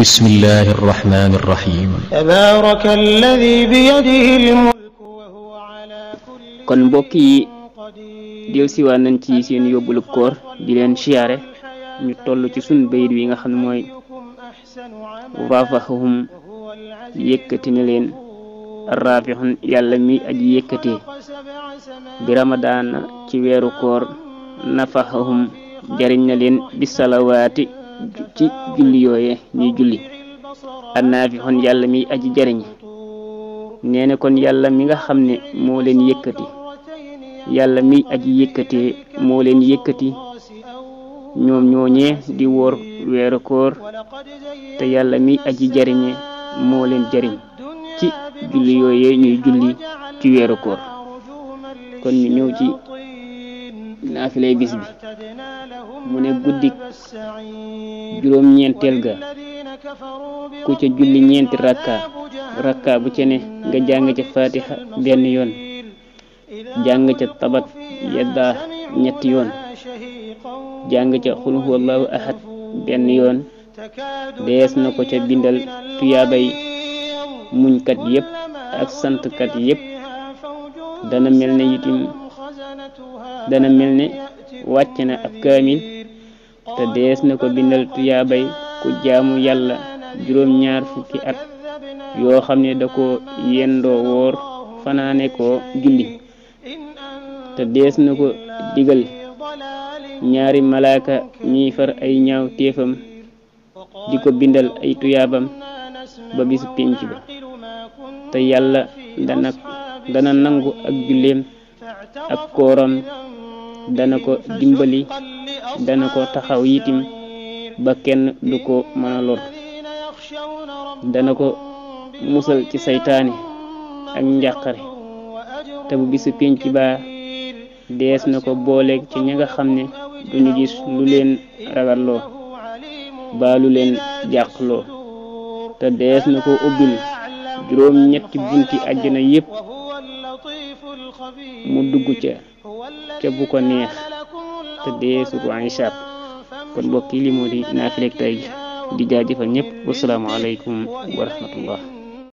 بسم الله الرحمن الرحيم تبارك الذي بيده الملك وهو على كل kon mbokk yi del siwaan nañ ci seen yóbbulu koor di leen siyaare ñu toll ci sun bayit wi nga xam ne mooy rafahum yëkkati na leen rafihun yàlla mi aji yëkkatee bi ramadaan ci weeru koor nafahum jariñ na leen bi salawaati ci julli yooye ñuy julli annafihun yàlla mi aji jariñ nee na kon yàlla mi nga xam ne moo leen yëkkati yàlla mi aji yëkkatee moo leen yëkkati ñoom ñooñee di woor weeru koor te yàlla mi aji jariñe moo leen jariñ ci julli yooye ñuy julli ci weeru koor kon ñu ñëw ci naafilay bis bi mu ne guddik juróom ñeenteel ga ku ca julli ñeenti rakka bu ca ne nga jàng ca fatiha benn yoon jàng ca tabat yadda ñetti yoon jàng ca xul huwallahu ahad benn yoon dees na ko ca bindal tuyaabay muñkat yépp ak santkat yépp dana mel ne wàcc na ab kaamil te dees na ko bindal tuyaabay ku jaamu yàlla juróom-ñaar fukki at yoo xam ne da ko yendoo woor fanaane ko julli te dees na ko digal ñaari malaaka ñiy far ay ñaaw téefam di ko bindal ay tuyaabam ba bisu pénc ba te yàlla dana nangu ak julleem ak kooram dana ko dimbali dana ko taxaw yitim ba kenn du ko mën a lor dana ko musal ci saytaane ak njàqare te bu bisu pénc ba dees na ko booleeg ci ñi nga xam ne duñu gis lu leen ragalloo ba lu leen jàqloo te dees na ko ubbil juróom ñetti bunti àjjana yépp mu dugg ca bu ko neex te deesu ko hisaab kon mbokk yi li moo di naafileeg tey di jaajëfal ñëpp wassalaamu aleykum wa rahmatullah